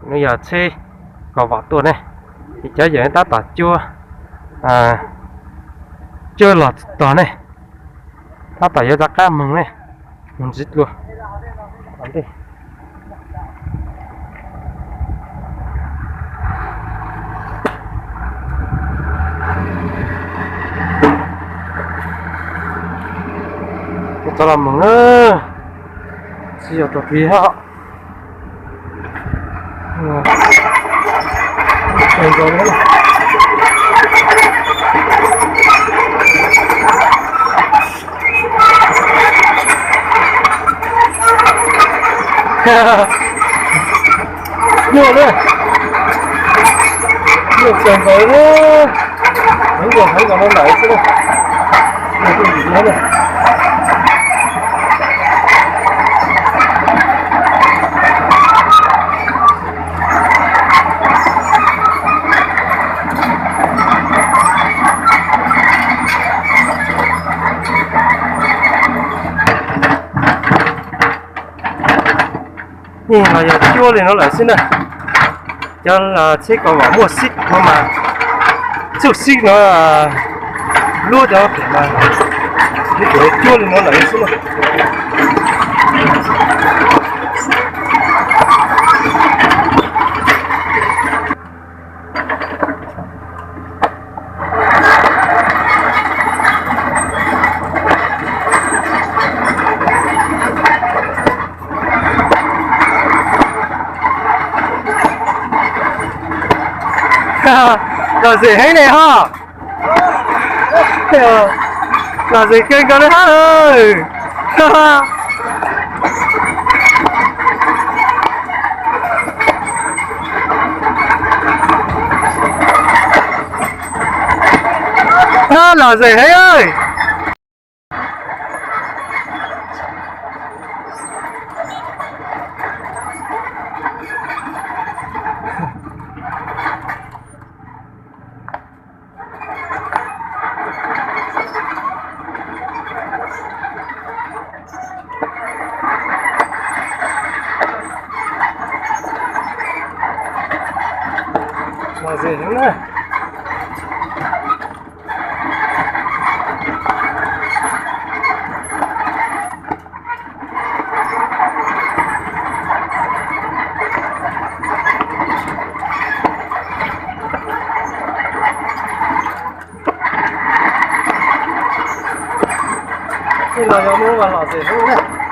Nws yog tsheb kaus vom tuaj ne, ces cov yawm tab tom cuab, cuab los txog ne, tab tom yuav rov qab moog ne, moog ntsiv dlua. Txhob los moog na, tsis yog tug pig hab. Nyuaj na, nyuaj kawg nkaus li. Heev, heev nkaus no lawm xwb na. Yeej los yog cuab li no lawm xwb na. Cov tsheb kaus vom muaj xib no mas, txuj xib no luab cov pem mas, yeej cuab li no lawm xwb na. Lom zem heev ne ho. Lom zem kawg nkaus li hab. Lom zem heev. Lom zem heev na. Tej no yog muab mas lom zem heev na.